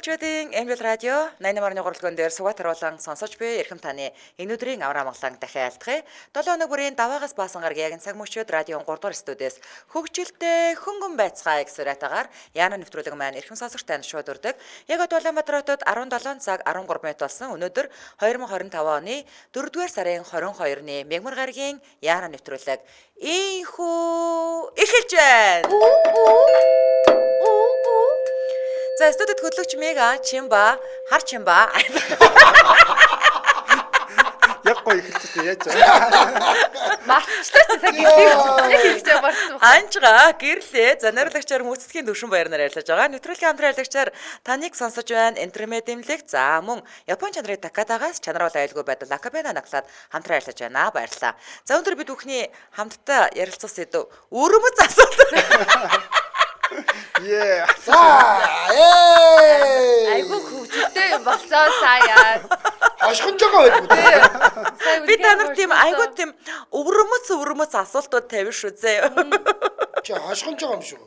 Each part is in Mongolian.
Монголчуудын ML радио 88.3 урлагийн дээр сугаа таруулан сонсож буй эрхэм таны энэ өдрийн авраа амгалан дахин айлтгая. 7 хоног бүрийн даваагаас баасан гарагийн яг цаг мөчид радион 3 дугаар студиэс хөгжилтэй хөнгөн байцгаая гэсэн уриатаагаар Яна нэвтрүүлэг маань эрхэм сонсогч танд шууд өрдөг. Яг одоо Улаанбаатар хотод 17 цаг 13 минут болсон. Өнөөдөр 2025 оны 4-р сарын 22-ны мягмар гарагийн Яна нэвтрүүлэг инхүү эхэлж байна. За студид хөтлөгч Мега Чимба, хар Чимба. Яг гоё эхэлчихсэн яаж байгаа. Мартчихлаа чи сайн гэлээ. Яг хэлж байгаа мартсан. Анжгаа гэрлээ. За найруулагчаар Мөцдгийн Төвшин баяр нар ажиллаж байгаа. Нэвтрүүлгийн хамтран ажиллагчаар таныг сонсож байна. Интермед имлэг. За мөн Япон чанарын Такадагаас чанар бол аюулгүй байдал Акабена наглаад хамтран ажиллаж байна. Баярлалаа. За өнөөдөр бид бүхний хамтдаа ярилцах сэдв өрөмөц асуулт. Ее. За ээ. Айгуу хөвгөлтэй юм болсон саяа. Хошгонж байгаа байлгүй дээ. Сая Би та нарт тийм айгуу тийм өвөрмөц өвөрмөц асуултууд тавина шүү зээ. Чи хошгонж байгаа юм шүү.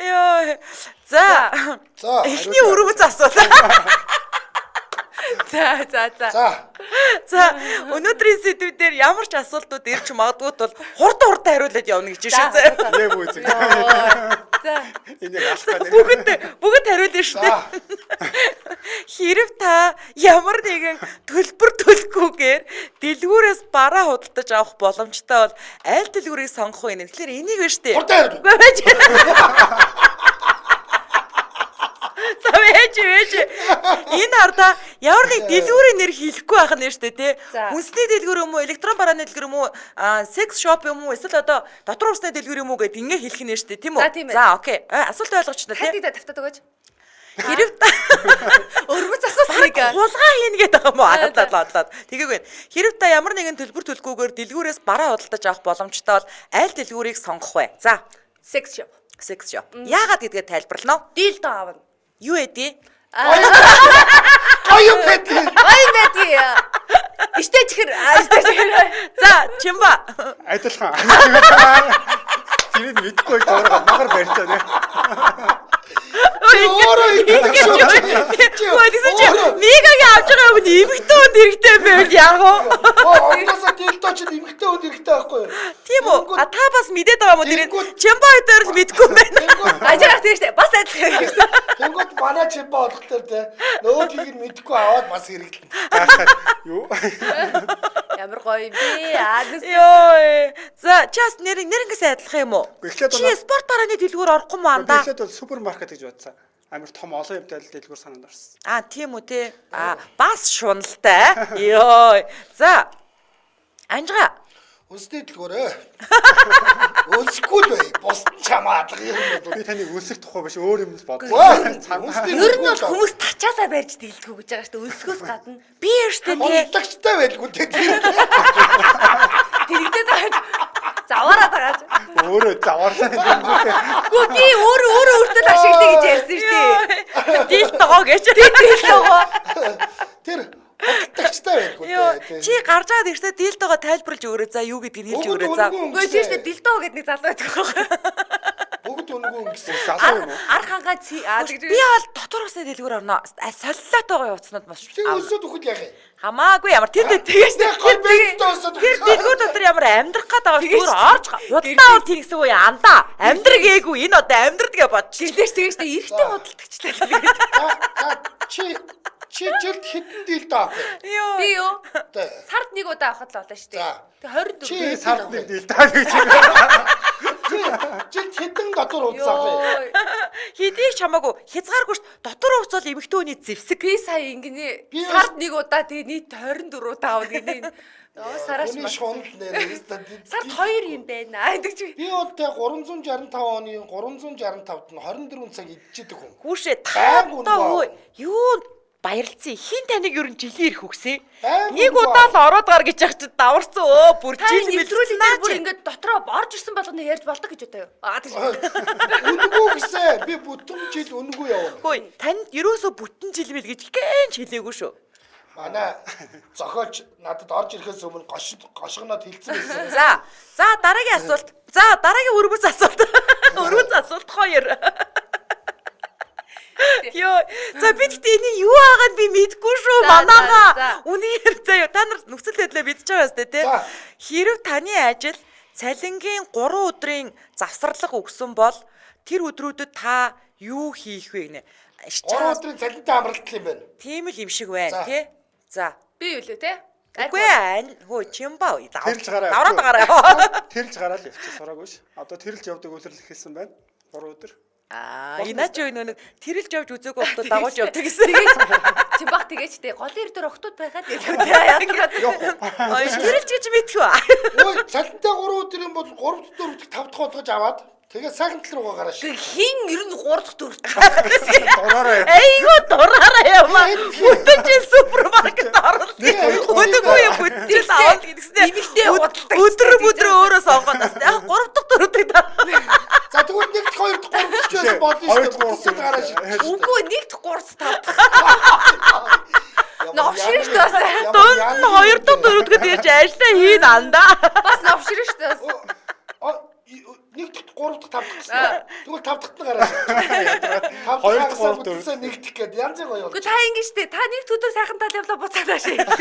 Йоо. За. За, Эхний өвөрмөц асуулт. За за за. За. За өнөөдрийн сэдв дээр ямар ч асуултууд ирж магадгүй тул хурдан хурдан хариулаад явна гэж шүү зээ. Яг үзэг. За. Энийг алах гэдэг. Бүгд бүгд хариулна шүү дээ. За. Хэрв та ямар нэгэн төлбөр төлөхгүйгээр дэлгүүрээс бараа худалдаж авах боломжтой бол аль дэлгүүрийг сонгох вэ? Тэгэхээр энийг байна шүү дээ. Хурдан хариул. Үгүй байж. За байж байж. Энэ хардаа ямар нэг дэлгүүрийн нэр хэлэхгүй байх нь шүү дээ тий. За. Хүнсний дэлгүүр юм уу, электрон барааны дэлгүүр юм уу, секс шоп юм уу, эсвэл одоо дотор усны дэлгүүр юм уу гэд ингэ хэлэх нь шүү дээ тийм үү? За, тийм ээ. За окей. Асуулт ойлгочлоо тий. Хатиг тавтаад өгөөч. Хэрв та Өрмөц асуулт нэг. хулгай хийнэ гэдэг юм уу? Адлаад адлаад. Тэгээгүй. Хэрв та ямар нэгэн төлбөр төлөхгүйгээр дэлгүүрээс бараа худалдаж авах боломжтой бол аль дэлгүүрийг сонгох вэ? За, Секс шоп. секс шоп. Яагаад гэдгээ тайлбарлана уу? Дилдо авна. Юу эдий? Гоё байт. Ай байдгийг. Иштэй чихэр. Аа иштэй чихэр. За, Чимба. Адилхан. Тэрийг мэдгүй дуурай магар барьцаа нэ. Чи өөрөө ингэдэг шүү. Чи Үгүй тэгсэн чи өөрөө- Мегагийн авч байгаа юм нь эмэгтэй хүнд хэрэгтэй байвал яах вэ? Оо, угаасаа дилдо чинь эмэгтэй хүнд хэрэгтэй байхгүй юу? Тийм үү? А та бас мэдээд байгаа юм уу тэрийг? Тэнгүүд- Чимба хоёр л мэдгүй юм байна. Тэнгүүд Ажиг тийм штэ. Бас адилхан гэж. тэнгүүд манай чимба болох дээр те нөгөөдгийг нь мэдхгүй аваад бас хэрэглэнэ. Гайхаад юу? Ямар гоё юм бэ? Аа нүс. Йоо. За, чи бас нэр нэрнгэс адилхан юм уу? Эхлээд Чи бол- спорт барааны дэлгүүр орохгүй юм уу андаа? Эхлээд бол супермаркет гэж бодсон. Амар том олон юмтай л дэлгүүр санаанд орсон. А, тийм үү те. А, бас шуналтай. Йоо. За. Анжгаа. Үнсний дэлгүүрээ. Өлсөхгүй л бай. Бус нь чамаа алга юм бол. Би таныг өсөх тухай биш өөр юм бодлоо. Үнсний Ер нь бол хүмүүс тачаалаа барьж дийлдэггүй гэж байгаа штэ. Өлсгөөс гадна. Би штэ те. Худалдагчтай байлгүй те. Тэрэгдээд байгаа. Заваараад байгаа. Өөрөө заваарлаа. Гүү би өөрөө өөрөө өөртөө л ашиглая гэж ярьсан шүү дээ. Дийлтогоо гэж. Дийлдогоо. Тэр худалдагчтай байлгүй Йоо, те. чи гарч аваад ирэхдээ дийлтогоо тайлбарлаж өгөөрэй. За, юу гэдгийг хэлж Бүгд өгөөрэй. За. үнэгүй Үгүй тийм шүү дээ. Дилдоо гэдэг нэг залуу байдаг байхгүй. Бүгд үнэгүй өнгөсөн. Залуу юм уу? Ар хангаа ци аа гэж. Би бол дотор усны дэлгүүр орно. Солилоотойгоо явцнууд маш. Чи өлсөд үхэл яах юм? Хамаагүй ямар тэр тэгээс Тэг гой бэлдээ өлсөд Тэр дэлгүүр дотор ямар амьдрах гээд байгаа зүгээр орж худалдаа бол тэгсэн үе андаа амьдр гээгүй энэ одоо амьдрд гэ бодчих. Тэглээш тэгээс дээ. Эрэгтэй худалдагчлаа тэгээд. За чи чи жилд хэдэн дилдэ авах вэ? Йоо. Би юу? Тэ. Сард нэг удаа авахд л болно шүү дээ. За. Тэг 24. Чи Би сард нэг дилдаа гэж. Чи жилд хэдэн дотор утас авах вэ? Йоо. Хэдий ч хамаагүй хязгааргүй ш дотор хувцас бол эмэгтэй хүний зэвсэг. Би сая ингэнэ Би сард нэг удаа тэгээ нийт 24 удаа авна гинэ. Оо сараач Хүний маш. шунал нэр. Сард хоёр юм байна. Гэдэг чи. Би бол тэ 365 оны 365-д нь 24 цаг идчихдэг хүн. Хүүшээ та Байнга одоо үнэгүй. юу баярлцсан хин таныг ер нь жилийн ирэх үгсэн. Байнга Нэг үнэгүй. удаа л ороод гар гэж яах чи даварцсан өө бүр Та жил нэвтрүүлэг дээр бүр мэлцсэн. ингээд дотроо орж ирсэн болгоно ярьж болдог гэж бодоо юу? Аа тийш. Үнэгүй гэсэн. Би бүтэн жил үнэгүй явна. Хөөе танд ерөөсө бүтэн жил мэл гэж гэн ч хэлээгүй шүү. Манай зохиолч надад орж ирэхээс өмнө гош гошгоноод хэлсэн байсан. За за дараагийн асуулт. За дараагийн өрмөц асуулт. Өрмөц асуулт хоёр. Йоо. За би тэгтээ энийг юу хаагаад би мэдгүй шүү. Манайхаа. Үнээр заяа та нар нөхцөл байдлаа мэдж байгаа сте тий. Хэрв таны ажил цалингийн 3 өдрийн завсарлага өгсөн бол тэр өдрүүдэд та юу хийх вэ гинэ? 3 өдрийн цалинтай амралт юм байна. Тийм л юм шиг байна тий. За. Би юу лээ тий? Үгүй ээ. Хөө чимба. Тэрэлж гараа. Давраад гараа. Тэрэлж гараа л явчих сураагүй ш. Одоо тэрэлж явдаг үлрэл эхэлсэн байна. 3 өдөр. Аа, энэ ч юу нэг тэрэлж явж үзээгүй охтууд дагуулж явдаг гэсэн. Тэгээд чимбах тэгээч тэ голын ир дээр охтууд байхад л гэдэг тэ ядаргаад. Тэрэлж гэж мэдхүү. Ой, цалинтай 3 өдөр юм бол 3 дахь 4 дахь 5 дахь болгож аваад тэгээд сайхан тал руугаа гараа ш. Хин ер нь 3 дахь 4 дахь. Дураараа. Айгуу дураараа яваа. Бүтэн жил супермаркет орлоо. Өдөггүй юм бүтэн жил авал гэдгснээ. Эмэгтэй худалдагч. Өдөр өдрөө өөрөө сонгоод бас. Яг 3 дахь 4 дахь. За тэгвэл 1 дахь 2 дахь 3 дахь байсан болно шүү дээ. Гараа ш. Үгүй 1 дахь 3 дахь 5 дахь. Новширч шүү дээ. Дунд нь 2 дахь 4 дахь ирж ажиллаа хийн андаа. Бас новширч шүү дээ. 1 дахь 3 дахь 5 дахь гэсэн. Тэгвэл 5 дахьт нь гараа. 5 2 дахь дахь 3 4 дахь 1 дахь гээд янз гоё бол. Үгүй та ингэ штэ. Та нэг өдөр сайхан тал явлаа буцаад нааш ирлээ.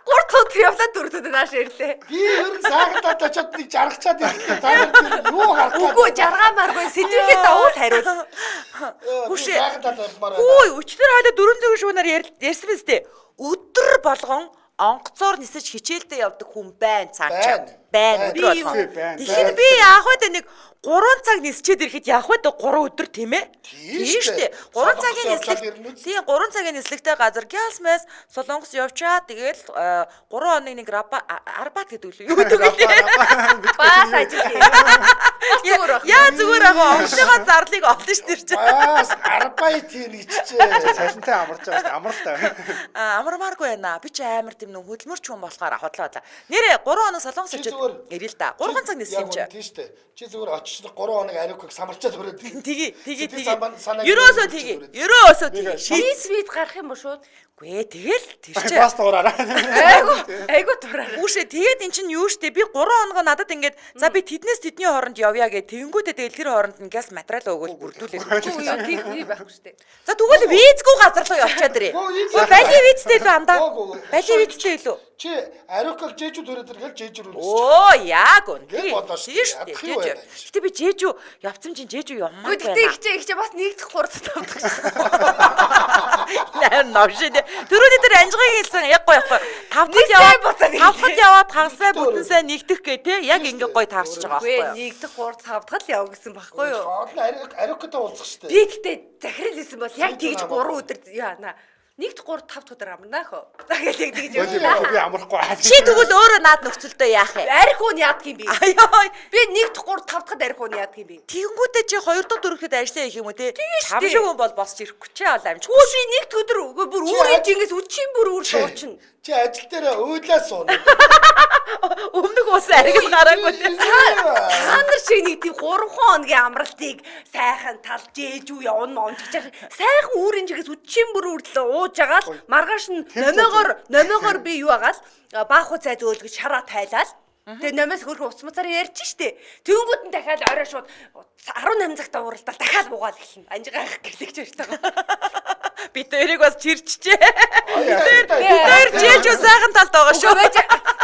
3 өдөр явлаа 4 өдөр нааш ирлээ. Би ер нь сайхан талд очиод нэг жаргачаад ирлээ. Та нар юу харах вэ? Үгүй жаргаамааргүй сэдвийнхээ дагуу хариул. Хүшээ. Сайхан талд явмаар байна. Хүү өчтөр хойлоо 4 зүг шуунаар ярьсан биз дээ. Өдөр болгон онгоцоор нисэж хичээлдээ явдаг хүн байна цаачаа. Байна өдөр болгон. Тэгэхээр би яах вэ нэг 3 цаг нисчээд ирэхэд яах вэ 3 өдөр тийм ээ? Тийм шүү дээ. 3 цагийн нислэг. Тийм 3 цагийн нислэгтэй газар Гялсмэс Солонгос явчаа тэгэл 3 хоног нэг Арбат гэдэг үү юу гэдэг вэ? Бас ажил хий. Бас зүгээр байх. Яа зүгээр ах онгоцныхоо зарлыг олно шүү дээ чи. Бас арбайт хийнэ гэжээ. Цалинтай амарч байгаа шүү дээ. Амралтай. Амармааргүй байна. Би чи амар тийм нүг хөдөлмөрч хүн болохоор хотлоо хотлоо. Нэрээ 3 хоног Солонгос очиод ирээ л да. 3 цаг нисэх юм чи. Тийм шүү дээ. Чи зүгээр очиж 3 хоног ариукыг самарчаад хүрээд. Тгий, тгий, тгий. Ерөөсөө тгий. Ерөөсөө тгий. Шийс вид гарах юм уу шууд? Үгүй ээ, тэгэл тэр чинь. Бас дуураараа. Айгу, айгу дуураараа. Үүшээ тэгээд эн чинь юу штэ би 3 хоногоо надад ингээд за би тэднээс тэдний хооронд явъя гэ тэгэнгүүтээ тэгэл тэр хооронд нь газ материал өгөөл бүрдүүлээд. Үгүй юу, тийх үе байхгүй штэ. За тэгвэл визгүй газар руу явчаад ирээ. Бали визтэй илүү андаа. Бали визтэй илүү. Чи ариукыг жээжүү төрөөд иргээл жээжүү рүү. Оо яг үн. Тийм шүү дээ. Гэтэ би жээжүү явцсан чинь жээжүү явмаар байна. Гэтэ ихчээ ихчээ бас 1 дахь 3 дахь 5 дахь. Наа новшин. Түрүүний дээр анжгааг хэлсэн яг гоё явахгүй. 5 дахь яваад 5 дахь яваад хагасаа бүтэн сайн нэгдэх гэ тэ яг ингээ гоё таарчж байгаа байхгүй юу? 1 дахь 3 5 дахь л яв гэсэн байхгүй юу? Ариуктай уулзах шүү дээ. Би гэтэ захирал хэлсэн бол яг тэгж 3 өдөр яана. 1 дахь 3 5 дахь өдөр амарнаа хөө. Тэгэл яг тэгж явна. Би амрахгүй. Чи тэгвэл өөрөө наад нөхцөлдөө яах вэ? Арх уун яадаг юм би. Аяа. Би 1 дахь 3 5 дахьд арх уун яадаг юм би. Тэгэнгүүтээ чи 2 дахь 4 дахьд ажиллаа хийх юм уу те? Чам шиг хүн бол босч ирэхгүй чи бол амжихгүй. Хүү би 1 дахь өдөр үгүй бүр үүрийн жингээс үчийн бүр үүр суучна. Чи ажил дээр уйлаа сууна. Өмнөх ус ариг нь гараагүй те. Та нар шиг нэг тийм 3 хоногийн амралтыг сайхан тал жээжүү явна онцгож сайхан үүрийн жингээс үчийн бүр үүрлээ ууж агаал маргааш нь номоогоор би юу агаал баах уу цай зөөлгөж шараа тайлал. Тэгээ номоос хөрхөн уц муцаар ярьж штэ. Тэнгүүд нь дахиад орой шууд 18 цагта уралдаал дахиад буугаал эхэлнэ. Анжигаах гэлэгч баяртайгаа. Бид хоёрыг бас чирчжээ. Бид хоёр жээжүү сайхан талд байгаа шүү.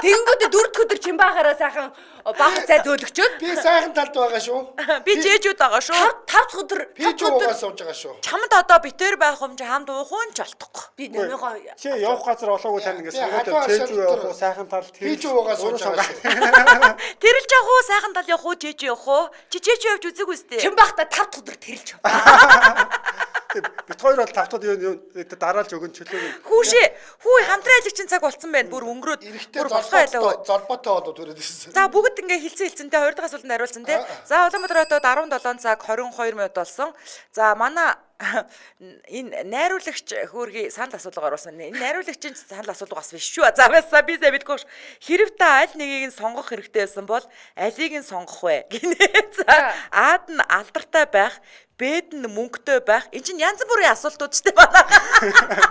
Тэнгүүд дөрөв дэх өдөр чимбаагаараа сайхан баах цай зөөлгчөөд би сайхан талд байгаа шүү. Би жээжүүд байгаа шүү. 5 дахь өдөр би ч уугаа сууж байгаа шүү. Чамд одоо бит хоёр байх юм чи хамт уух уу ч олдохгүй. Би нэмээгоо чи явах газар олоогүй тань ингэ сургууль жээжүү явах уу сайхан тал би ч уугаа сууж байгаа шүү. Тэрэлж явах уу сайхан тал явах уу жээжүү явах уу? Чи жээжүү явж үзээгүй сте. Чимбаахта 5 дахь өдөр тэрэлж яв. Бит хоёр бол тавтад юу дараалж өгөн чөлөөг. Хүүшээ. Хүү хамтран ажигчин цаг болцсон байна. Бүр өнгөрөөд бүр болохоо байлаа. Золбоотой болоод өрөөд ирсэн. За бүгд ингээ хилцэн хилцэнтэй хоёр дахь асуултанд хариулсан тий. За Улаанбаатар хотод 17 цаг 22 минут болсон. За манай энэ найруулагч хөөргий санал асуулга оруулсан. Энэ найруулагчийн санал асуулга бас биш шүү. За басаа би зэ мэдгүй ш. Хэрв та аль нэгийг нь сонгох хэрэгтэй байсан бол алийг нь сонгох вэ гинэ. За Ад нь алдартай байх, Бэд нь мөнгөтэй байх. Энд чинь янз бүрийн асуултууд ч тийм байна.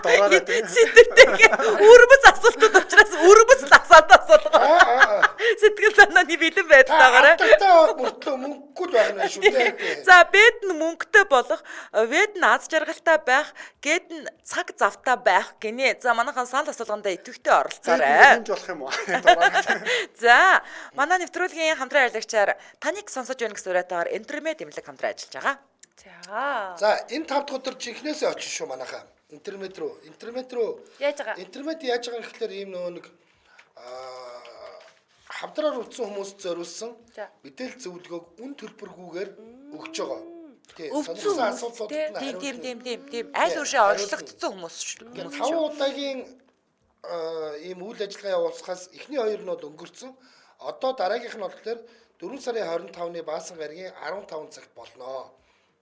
Дураараа тийм. Сэтгэлтэй өрмөц асуултууд учраас өрмөц асуулт асуулгаа. Сэтгэл санааны бэлэн байдалтайгаар. Алдартай мөртлөө мөнгөгүй л байх нь шүү дээ. За бэд нь мөнгөтэй болох, вэд нь аз жаргалтай байх, гэд нь цаг завтай байх гинэ. За манайхан санал асуулгандаа идэвхтэй оролцоорой. Хэмж болох юм уу? Дураараа. За манай нэвтрүүлгийн хамтран ажиллагчаар таныг сонсож байна гэсэн уриатаагаар Интермед эмнэлэг хамтран ажиллаж байгаа. За. За энэ 5 дахь өдөр жинхнээсээ очиж шүү манайхаа. Интернет рүү, интернет рүү. Яаж байгаа? Интернет яаж байгаа гэхлээр ийм нөгөө нэг хавдраар өвдсөн хүмүүст зориулсан За. мэдээлэл зөвлөгөөг үн төлбөргүйгээр өгч байгаа. Тий, Өвдсөн сонирхсан хүмүүст, асуудлуудад нь Тийм тийм хариулна. тийм тийм тийм аль үшээ онцлогдсон хүмүүс шүү. Ингээд Хүмүүс 5 шүү. удаагийн ийм үйл ажиллагаа явуулсахаас эхний хоёр нь бол өнгөрцөн. Одоо дараагийнх нь болохоор 4 сарын 25-ны Баасан гарагийн 15 цагт болноо.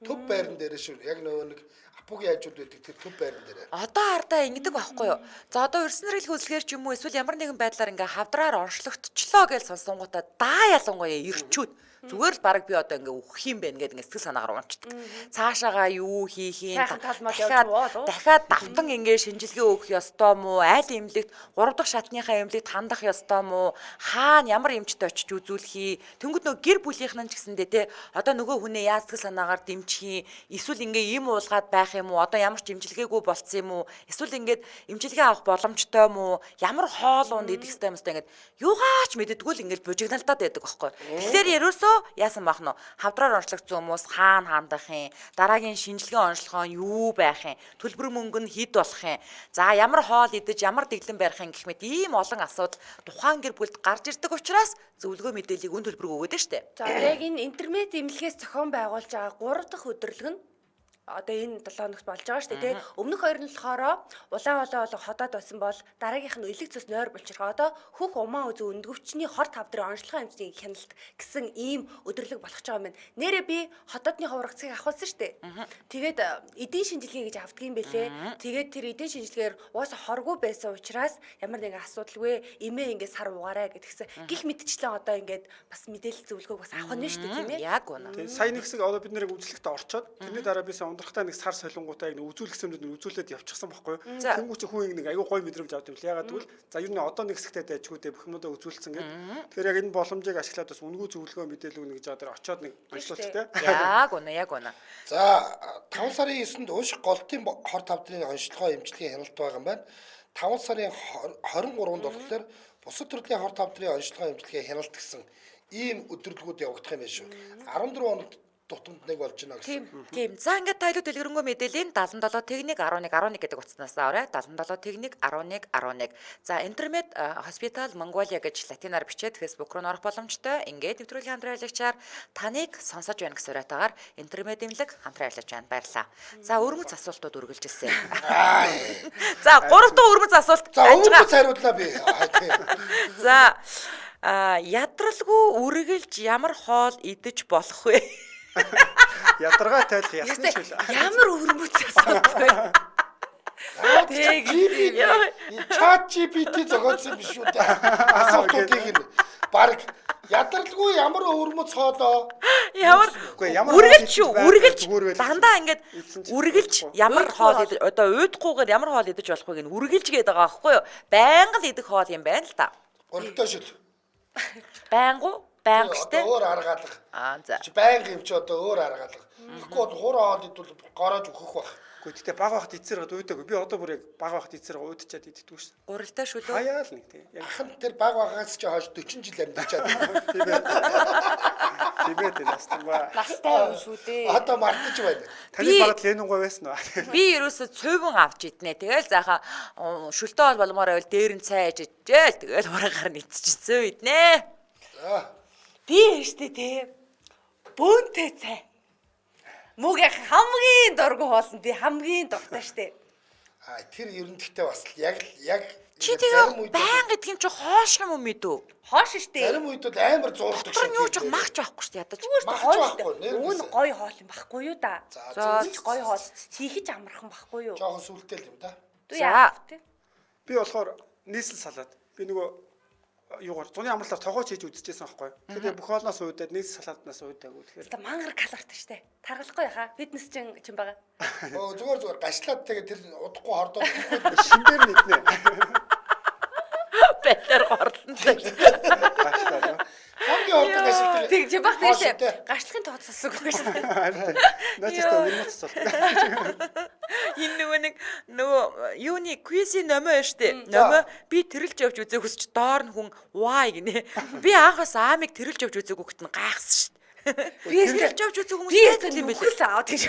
Төв байран дээр шүү. Яг нөгөө нэг Апугийн хажууд байдаг тэр төв байран дээр. Одоо ардаа ингэдэг байхгүй юу? За одоо өрсөн зэрэглэх үзлэгээр ч юм уу эсвэл ямар нэгэн байдлаар ингээ хавдраар онцлогдчлоо гэж сонсонгуудаа даа ялангуяа ирчүүд зүгээр л баг би одоо ингээ үхэх юм байна гэдэг ингээ сэтгэл санаагаар унцдаг. Цаашаага юу хийх юм Сайхан талмал явж дахиад уу? дахиад давтан ингээ шинжилгээ өгөх ёстой мó аль эмнэлэгт 3 дахь шатныхаа эмнэлэгт хандах ёстой мó хаана ямар эмчтэй очиж үзүүлэхий тэнгууд нөгөө гэр бүлийнхэн нь ч гэсэндээ те одоо нөгөө хүнээ яаж сэтгэл санаагаар дэмжих юм эсвэл ингээ им уулгаад байх юм уу одоо ямар ч эмчилгээгүй болцсон юм уу эсвэл ингээд эмчилгээ авах боломжтой юм уу ямар хоол унд идэх ёстой юм өстой ингээд юугаач мэддэггүй л ингээд бужигналдаад байдаг байхгүй. Тэгэхээр ерөөсөө яасан бах нь хавдраар онцлогдсон хүмүүс хаана хандах юм дараагийн шинжилгээ онцлогоо нь юу байх юм төлбөр мөнгө нь хэд болох юм за ямар хоол идэж ямар дэглэм барих юм гэх мэт ийм олон асуудал тухайн гэр бүлд гарч ирдэг учраас зөвлөгөө мэдээллийг үн төлбөргүй өгөөд нь штэ. За яг энэ интернет эмнэлгээс зохион байгуулж байгаа 3 дахь өдөрлөг нь одоо энэ 7 хоногт болж байгаа шүү дээ тий. Өмнөх хоёр нь болохоор улаан улаан болон ходоод байсан бол дараагийнх нь элэг цус нойр булчирхаа одоо хөх умаа үзүү өндгөвчний хор тавдрын онцлогын эмчний хяналт гэсэн ийм өдөрлөг болох ч байгаа юм байна. Нэрээ би ходоодны хуврагцыг авахулсан шүү дээ. Тэгээд эдийн шинжилгээ гэж авдаг юм бэлээ. Тэгээд тэр эдийн шинжилгээгээр угаасаа хоргүй байсан учраас ямар нэгэн асуудалгүй эмээ ингээд сар угаарай гэдгсэн. Гих мэтчлэн одоо ингээд бас мэдээлэл зөвлөгөөг бас авах нь шүү дээ тийм ээ. Яг үнэ. Тийм сая нэг хэсэг одоо бид нэрийг үзлэгтээ орчоод тэрний дараа би сая ундрахтаа нэг сар солонгуудаа яг нэг үзүүлэх юмнууд нэг үзүүлээд явчихсан байхгүй юу. За. Тэнгүү чи хүн нэг аягүй гоё мэдрэмж авд юм л. Ягаад гэвэл за ер нь одоо нэг хэсэгтээ дайчгүй дээ бүх юмудаа үзүүлсэн гээд. Тэгэхээр яг энэ боломжийг ашиглаад бас үнгүй зөвлөгөө мэдээлэл өгнө гэж байгаа дээр очиод нэг онцлуулчих те. Яг үнэ, яг үнэ. За 5 сарын 9-нд уушиг голтын хор тавдрын онцлогоо эмчилгээний хяналт байгаа юм байна. 5 сарын 23-нд болохоор бусад төрлийн хор тавдрын онцлогоо эмчилгээ хяналт гэсэн ийм өдөрлгүүд явагдах юм байна шүү. 14 хоног тутамд нэг болж байна гэсэн. Тийм. За ингээд та илүү дэлгэрэнгүй мэдээллийн 77 тэгник 11 11 гэдэг утаснаас аваарай. 77 тэгник 11 11. За Интермед Hospital Mongolia гэж латинаар бичээд Facebook руу орох боломжтой. Ингээд нэвтрүүлгийн хамтран ажиллагчаар таныг сонсож байна гэсэн уриатаагаар Интермед эмнэлэг хамтран ажиллаж байна. Баярлалаа. За өрмөц асуултууд үргэлжилсэн. За гурав дахь өрмөц асуулт. За Анжгаа. өвөрмөц хариулнаа би. Аа, тийм. За ядралгүй үргэлж ямар хоол идэж болох вэ? Ядаргаа тайлах ясны шил. Ямар өвөрмөц асуулт вэ? GPT Chat GPT зохиолсон биш үү дээ. Асуултуудыг нь баг ядралгүй ямар өвөрмөц хоолоо Ямар Үгүй, ямар үргэлж хоол шүү, идэж байх үргэлж зүгээр байл. дандаа ингээд Идсэн ч үргэлж ямар хоол идэж одоо уйдахгүйгээр ямар хоол идэж болохгүй гэн үргэлж гээд байгаа байхгүй юу? Байнга л идэх хоол юм байна л та. гурилтай шил. Байнга уу? Байнга Одоо штэ. өөр аргаалга. Аа за. Чи байнга юм чи одоо өөр аргаалга. Тэгэхгүй бол хураа хоол идвэл гороож өөхөх байх. Үгүй гэхдээ баг байхад идсээр гад уйдаагүй. Би одоо бүр яг баг байхад идсээр уйдчаад иддэггүй шин. Гурилтай шүлөө. Хаяа л нэг тийм. Яг Ахан тэр баг багаас чи хойш 40 жил амьдчаад. тийм ээ. Тийм ээ тийм настан ба. Настай юм шүү дээ. Одоо мартаж байна. Таны Би- багад Ленин гой байсан уу? Би ерөөсө цуйван авч иднэ. Тэгэл заахаа шүлтээ бол болмоор байвал дээр нь цай аж ижээл тэгэл хураагаар нь идчихсэн иднэ. За. Би штэ тий. Бөөнтэй цай. Мөг яг хамгийн дургу хоол нь би хамгийн дуртай штэ. А тэр ер нь гэхдээ бас л яг л яг Чи зарим тэгээ үед байнга идэх юм чи хоош юм уу мэдүү? Хоош штэ. зарим үед бол амар зуурдаг Дотор нь юу ч магч байхгүй шүү дээ ядаж. Зүгээр Махч хоол байхгүй, штэ. нэр Уг нь гэсэн. гоё хоол юм баггүй юу да. За, За. Уг нь гоё хоол хийхэж амархан баггүй юу. жоохон сүлтэй л юм да. Дүү За. яах вэ? Би болохоор нийслэл салаад би нөгөө юугаар зуны амралтаар тогооч хийж үзчихсэн байхгүй. Тэгэхээр бүх хоолноос уудаад нэг салааднаас уудаагүй. Тэгэхээр мангар калорт штэ. Таргалахгүй яхаа. Фитнес чин чин байгаа. Өө зүгээр гашлаад тэгээ тэр удахгүй хордоод шинээр нэгнэ. Бэлэр горлон. Гашлаа. Хамгийн хордог гашилдаг. Тэг чимбах тийш. Гашлахын тооцоосгүй шүү дээ. Наач та өрмөц цол. Энэ нөгөө нэг нөгөө юуны квизийн номоо штэ. Номоо би тэрэлж явж үзэхээс ч доор нь хүн why гинэ. Би анхаас аамыг тэрэлж явж үзээгүй гэт нь гайхсан штэ. Би тэрэлж явж үзэх хүмүүс байдаг юм билээ. Аваад гэж.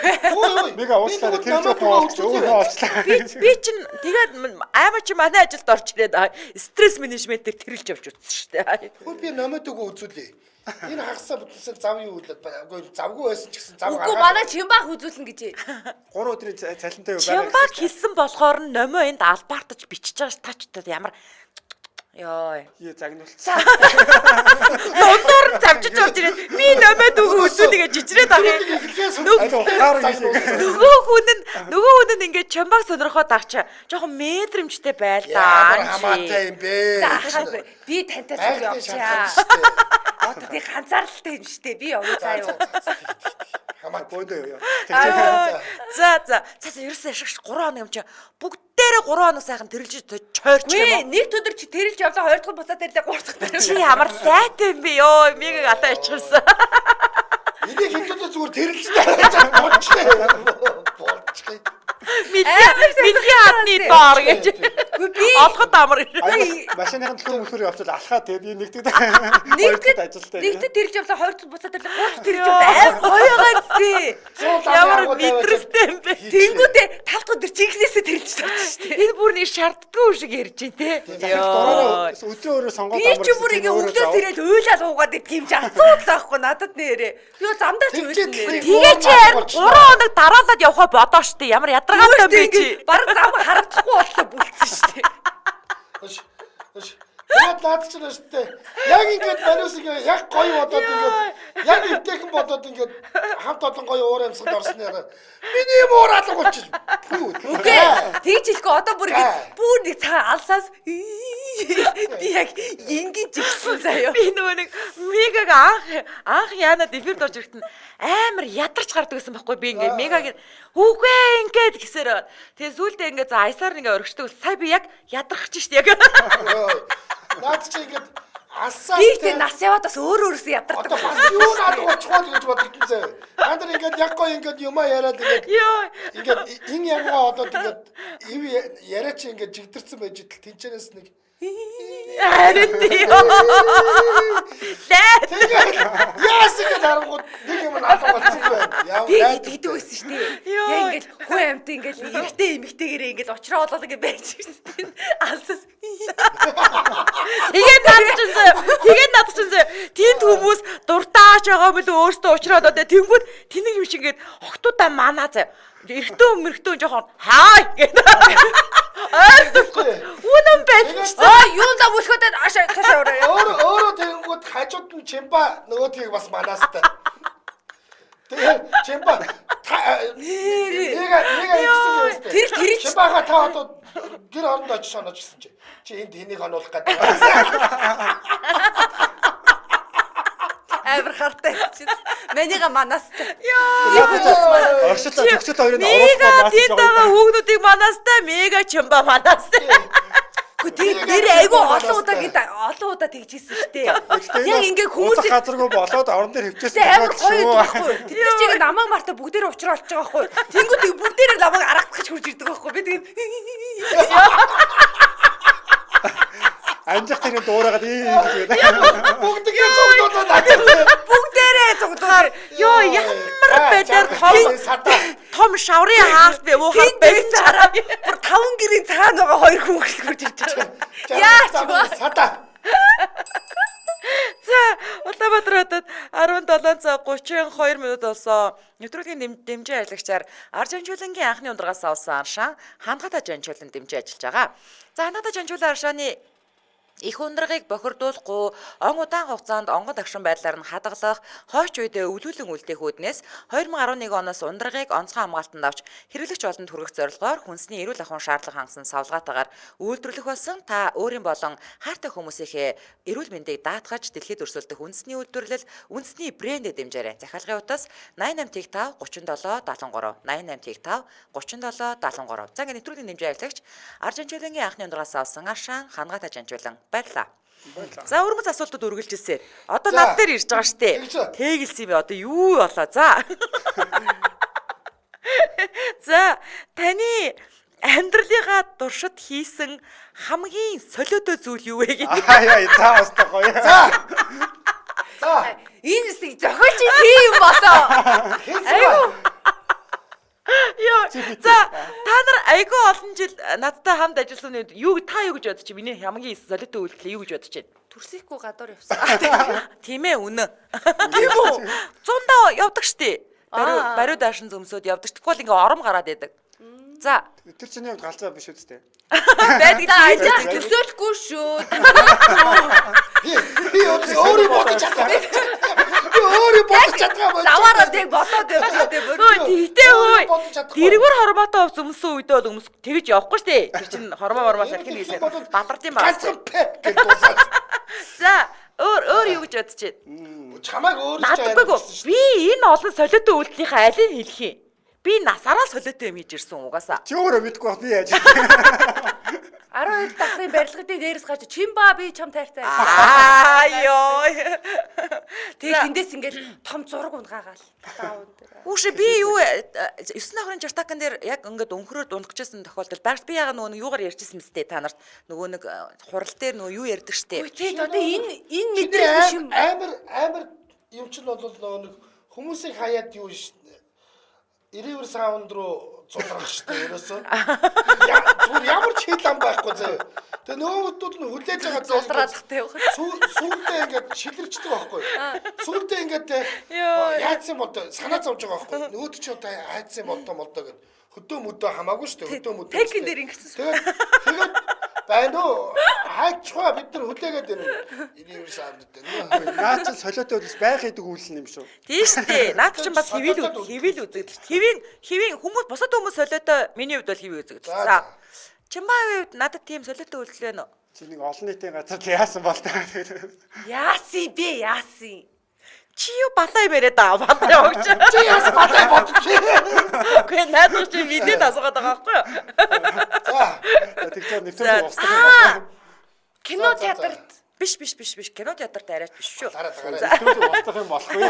Мега уучлаарай тэрэлж явах өөрөө уучлаарай. Би чин тэгээд аама чи манай ажилд орж ирээд стресс менежментээр тэрэлж явж үзсэн штэ. Хөө би номотойгоо үзүүлээ. Энэ хагасаа бүтэлсэн зав юу үлээд үгүй завгүй байсан ч гэсэн зав гаргаад. Үгүй манай Чимбах үзүүлнэ гэж. 3 өдрийн цалинтай юу байна. Чимбах хэлсэн болохоор нь номоо энд албаартаж бичиж байгаа ш тачтад ямар ёо. Ее загнуулсан. Дундуур нь завжиж орж ирээд би номоод өгөө үзүүлээ гэж жижрээд байгаа юм. Нөгөө хүн нь ингээд Чимбах сонирхоод агч жоохон мэдрэмжтэй байл да. Ямар хамаатай юм бэ? Би тантай зүг явчихъя. Одоо тий ганцааралтай юм штэ. Би явуу заа юу. Хамаа бөөндөө юу. За за. За ерөөсөө ашигш 3 хоног юм чи бүгдээрээ 3 хоног сайхан тэрэлж чойрч юм уу? Нэг өдөр чи тэрэлж явлаа, хоёр дахь буцаад ирлээ, гурав дахь дээр. Чи ямар лайтай юм бэ ёо? Миг алаа ичхэрсэн. Энийг хэдүүлээ зүгээр тэрэлж болчих. Мэдлийн хадны доор гэж. Би олоход амар. Машиныхын төлхөр мөлхөр явцвал алхаа тэгээд би нэгтгэд ажилтай. Нэгтгэд тэрэлж явлаа, хоёр дахь буцаад ирлээ, гурав дахь тэрэлж явлаа. Амар гоё байгаа зү. Ямар мэдрэлтэй юм бэ? Тэнгүүдээ тав дахь өдөр жинхнээсээ тэрэлж тавьчих шүү дээ. Энэ бүр нэг шаарддаггүй шиг ярьж байна те. Ёо. Өдрөө өөрөө сонгоод амар. Би чи бүр ингээ өглөөс ирээл уйлаад уугаад идэх юм чи асуудал байхгүй надад нэрээ. Би замдаа ч уйлсан нэрээ. Тэгээ чи харин 3 хоног дараалаад явхаа бодоо шүү дээ. Ямар ядаргаатай юм бэ чи? Бараг зам харагдахгүй боллоо бүлцсэн шүү дээ. Тэгээд наад чинь шүү дээ. Яг ингээд маниус ингээд яг гоё бодоод ингээд яг эвтэйхэн бодоод ингээд хамт олон гоё уур амьсгалд орсон яа. Миний юм уур алга болчих. Үгүй. Тэгж хэлэхгүй одоо бүр ингээд бүр нэг цагаан алсаас би яг ингэж ихсэн заяа. Би нөгөө нэг Мегаг анх яанад эфирд орж ирэхэд нь амар ядарч гардаг гэсэн байхгүй би ингээд Мегаг үгүй ингээд гэсээр. Тэгээ сүүлдээ ингээд за аясаар ингээд орхичдаг. Сая би яг ядарч шít яг. Наад чи ингээд алсаас би тэ нас яваад бас өөр өөрөөсөө ядардаг. Одоо бас юу наадах болчихвол гэж бодогдсон заяа. Та нар ингээд яг гоё ингээд юмаа яриад ингээд ингээд ин янгаа одоод ингээд ив яриа чи ингээд жигдэрсэн байж идэл тэнчэнээс нэг харин тийм. Лээ. Яасан гэж харангууд нэг юм наадах болсон байна. Яа. Би тэгдэг байсан шүү дээ. Яг ингээд хүн амьд ингээд эрэгтэй эмэгтэйгээрээ ингээд уучраа болоод ингээд байж шүү дээ. Алсаас. Тэгээд надад чинь тэнд хүмүүс дуртаач байгаа юм л өөртөө уучраа болоод тэнгүүд тэнэг юм шиг ингээд охтуудаа манаа заяа. Эрэгтэй мөрэгтэй жоохон хай гэдэг. Ойртохгүй. Үнэн байж. Аа юунда бүлхөдөд аашаа цаашаа ураа. Өөрөө тэгэнгүүт хажууд нь Чимба нөгөөдгийг бас манаастай. Тэгээ Чимба нэг ингэсэн юм шүү дээ. Тэр Чимбага та одоо гэр оронд очиж онооч гэсэн чи. Чи энд хэнийг оноолох гэдэг. Амар хартай чи. Манига манаастай. Йоо. Оршилтоо төгсөл хоёрыг оруулах бол тэнд байгаа хүүгнүүдийг манаастай, Мега Чимба манаастай. Гэхдээ тэр нэр айгүй олон удаа гэд олон удаа тэгж хийсэн шүү дээ. Яг ингээ хүмүүс газаргүй болоод орон дээр хөвчөөсөн амар гоё байхгүй. Тэд нар чи ингээ намайг марта бүгдээрээ уучраа олж байгаа байхгүй. Тэнгүүд тэг бүгдээрээ намайг аргах гэж хурж ирдэг байхгүй. Би тэгээд Анжих тэрийн дуурайгаад ийм гэж. Бүгдгээ зогдуулаад надад. Бүгдээрээ зогдуулаад. Йоо ямар байлаар том шаврын хаалт бэ муухай байсан хараа. Бүр 5 гэрийн цаана байгаа хоёр хүн хурж ирж байгаа. Яач вэ? Садаа. За Улаанбаатар хотод 17 цаг 32 минут болсон. Нэвтрүүлгийн дэмжин ажиллагчаар Ар Жанчуулангийн анхны ундрагаас авсан аршаан Хандгата Жанчуулан дэмжин ажиллаж байгаа. За Хандгата Жанчуулан аршааны Их ундрагыг бохирдуулахгүй он удаан хугацаанд онгон тагшин байдлаар нь хадгалах, хойч үедээ өвлүүлэн үлдээх үүднээс 2011 оноос ундрагыг онцгой хамгаалтанд авч хэрэглэгч олонд хүргэх зорилгоор хүнсний эрүүл ахуйн шаардлага хангасан савлгаатайгаар үйлдвэрлэх болсон. Та өөрийн болон хайртай хүмүүсийнхээ эрүүл мэндийг даатгаж дэлхийд өрсөлдөх үндэсний үйлдвэрлэл, үндэсний брэндэд дэмжээрэй. Захиалгын утас 88 5 37 73 88 5 37 73. За ингээд нэвтрүүлгийн дэмжин аялагч Аржанчуулангийн анхны ундрагаас авсан Аршаан хангаатай жанжуулан. Баярлалаа. За өрмөц асуултууд үргэлжилсэн. Одоо над дээр ирж байгаа штэ. Тэгэлсэн юм бэ? Одоо юу болоо? За. За таны амьдралынхаа туршид хийсэн хамгийн солиотой зүйл юу вэ гэдэг? Аа яа, за бас та гоё. За. За. Энэ хэсэг зохиолч тийм болоо. Айгу. Йоо. За та нар айгүй олон жил надтай хамт ажилласан үед юу та юу гэж бодчих? Миний хамгийн солиотой үйлдэл юу гэж бодож байна? Төрсөхгүй гадуур явсан. Тийм ээ, үнэн. Тийм үү? Зундаа явдаг штэ. Бариу даашин зөмсөөд явдаг. Тэгвэл ингээ ором гараад идэг. За. Тэр чиний хувьд галзуу биш үстэй. Байдаг. За төсөөлөхгүй шүү. Би өөрөө бодож чадгаа. Би өөрөө бодож чадгаа болж. Заваараа тэг бодоод явж дээ бүр. Тэгтээ хөөе. Дэргүр хормоотой хувц өмсөн үедээ бол өмс тэгж явахгүй штэ. Тэр чинь хормоо мормоо салхин хийсэн. Балард юм аа. Ганцхан пеп гэж дуусаад. За өөр юу гэж бодож байна? Чамайг өөрөө ч ариун. Би энэ олон солиотой үйлдэлийнхээ алийг хэлэх юм? Би насаараа солиотой юм хийж ирсэн угаасаа. Чи өөрөө мэдгүй байх би яаж. 12 давхрын барилгын дээрээс гарч чимба би чам тайртай. Аа ёо. Тэгээд тэндээс ингээл том зураг унгаагаал. Даавн дээр. Хүүшээ би юу 9 давхрын жартакан дээр яг ингээд өнхрөөр дундахжсэн тохиолдол багш би яга нөгөө юугаар ярьжсэн мэт та нарт нөгөө нэг хурал дээр нөгөө юу ярьдаг штэ. Үгүй тий одоо энэ мэдрэл биш юм. Амар юм чинь бол нөгөө нэг хүмүүсийг хаяад юу ш River Sound руу зулрах штэ ерөөсөө. Зүгээр ямар ч хил ам байхгүй заяа. Тэгээ нөгөөдүүд нь хүлээж байгаа зулраадахтай явах. Сүүлдээ ингээд шилэрчдэг байхгүй. Сүүлдээ ингээд яатсан болдоо санаа зовж байгаа байхгүй. Нөгөөд чи одоо хайцсан болдоо молдоо гэд хөдөө мөдөө хамаагүй штэ хөдөө мөдөө. Тэкэн дээр ингэсэн. Тэгээд байна уу? Хайчгаа бид нар хүлээгээд байна. River Sound дээр. Наа чи солиотой үлс байх гэдэг үйлэл юм шүү. Тийм штэ. Наад чинь бас хэвийл үзэгдэл. Хэвийн хүмүүс бусад хүмүүс солиотой миний хувьд бол хэвийн үзэгдэл. За. Чимбагийн хувьд надад тийм солиотой үйлдэл байна уу? Чи нэг олон нийтийн газар яасан бол та. Яасан бэ? Яасан? Чи юу балаа юм яриад байгаа балаа явагч. Чи яасан балаа бодчих. Үгүй наадах чи мэдээд асуугаад байгаа байхгүй юу? За. Тэгж нэвтрүүлэг устгах юм байна. Кино театрт биш кино театрт арайч биш шүү. Нэвтрүүлэг устгах юм болохгүй.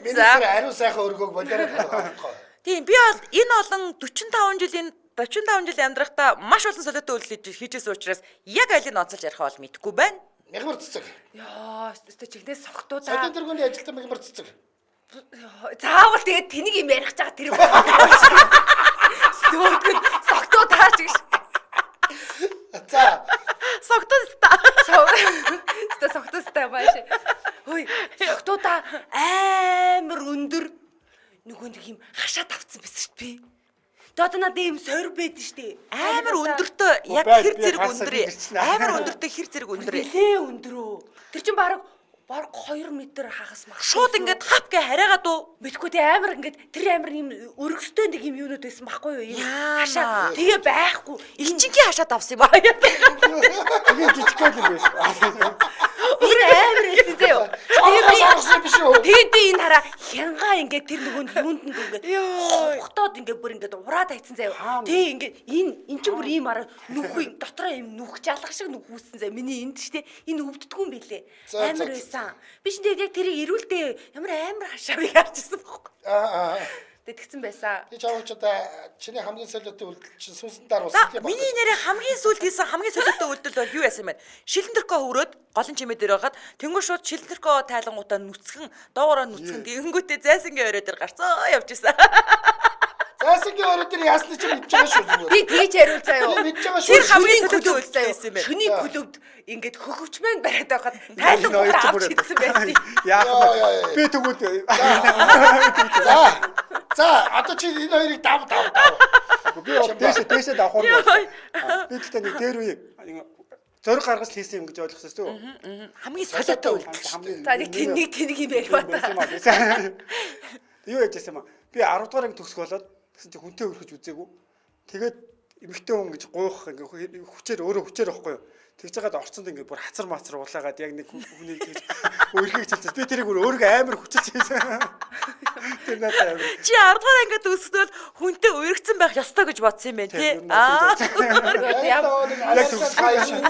Миний тэр ариун сайхан өргөөг болоорой таах. Тийм би бол энэ олон 45 жил амьдрахдаа маш олон солиотой үйлдэл хийжсэн учраас яг алийг онцолж ярих бол мэдэхгүй байна. Мягмар цэцэг. Яа, өстой чигнээс согтуудаа. Содон тэргүүний ажилтан мягмар цэцэг. Заавал тэгээд тэнийг юм ярих гэж байгаа тэр. Сөгтүүд согтуудаа ч гэж. За. Согтуустаа. Өстой согтуустаа бааш. Хөөе, согтуудаа амар өндөр нөгөө нэг юм хашаа тавцсан байсан шүү дээ. Тэгээ одоо надад ийм сорь байдэн штэ. Амар өндөртөө яг хэр зэрэг өндөр. Амар өндөртөө хэр зэрэг өндөр. Нилээ өндрөө. Тэр чинь бараг 2 м хагас мах. Шууд ингээд хап гэ хараагаад уу? Мэдгүй тий амар ингээд тэр амар ийм өргөстэй нэг юм юунууд байсан байхгүй юу? Ийм хашаа. Тэгээ байхгүй. Элчингийн хашаа давсан юм аа. Тэгээ жижиг юм биш. Энэ амар байсан заяа. Тэгээ би сонгосон биш үү? Тэгээд би энэ хараа хянгаа ингээд тэр нөгөө юунд нь ингээд хохтоод ингээд бүр ингээд ураад айцсан заяа. Тэгээ ингээд энэ чинь бүр ийм араа нүх дотроо ийм нүх жалгах шиг нүх үүссэн заяа. Миний энд штэ энэ өвддгүү юм бэлээ. Амар байсан. Би чинь тэгээд яг тэрийг эрүүлдэ ямар амар хашаавыг харж ирсэн байхгүй. Аа. Тэгсэн байсан. Би чамайг ч одоо чиний хамгийн солиотой үйлдэл чинь сүнсэн даруулсан тийм байна. Миний нэрээ хамгийн сүүлд хийсэн хамгийн солиотой үйлдэл бол юу яасан юм бэ? Шилэн төркөө хөрөөд голын чимээ дээр байгаад тэнгуү шууд шилэн төркөө тайлангуудаа нүцгэн доогоороо нүцгэн тэгэнгүүтээ зайсангийн орой дээр гарцаа явж исэн. Зайсангийн орой дээр яасны чи мэдж байгаа шүү зүгээр. Би тийж хариул заяа. Би мэдж байгаа шүү. Тэр хамгийн солиотой үйлдэл байсан юм байна. Шөний клубд ингээд хөхөвч мэн бариад байхад тайлангуудаа авч идсэн байсан. Яах вэ? Би тэгвэл За. За одоо чи энэ хоёрыг дав. Би бол дээшээ давах юм бол. Би гэхдээ нэг дээр үе Зориг гаргаж хийсэн юм гэж ойлгосон шүү дээ. Хамгийн солиотой үйлдэл. За нэг тэнэг тэнэг юм ярив та. Юу яж байсан юм аа? Би 10 дугаар анги төгсөх болоод тэгсэн чинь хүнтэй өрхөж үзээгүй. Тэгээд эмэгтэй хүн гэж гуйх ингээ хүчээр өөрөө хүчээр байхгүй юу? Тэгж жагаад орцонд ингээ бүр хацар мацар улаагаад яг нэг хүнийг тэгж өрхийг чилчихсэн. Би тэрийг бүр өөрийгөө амар хүчилж хийсэн. Тэр надад амар. Чи 10 дугаар ангид төгсөхдөө хүнтэй үерхсэн байх ёстой гэж бодсон юм байна тий. Аа. Яг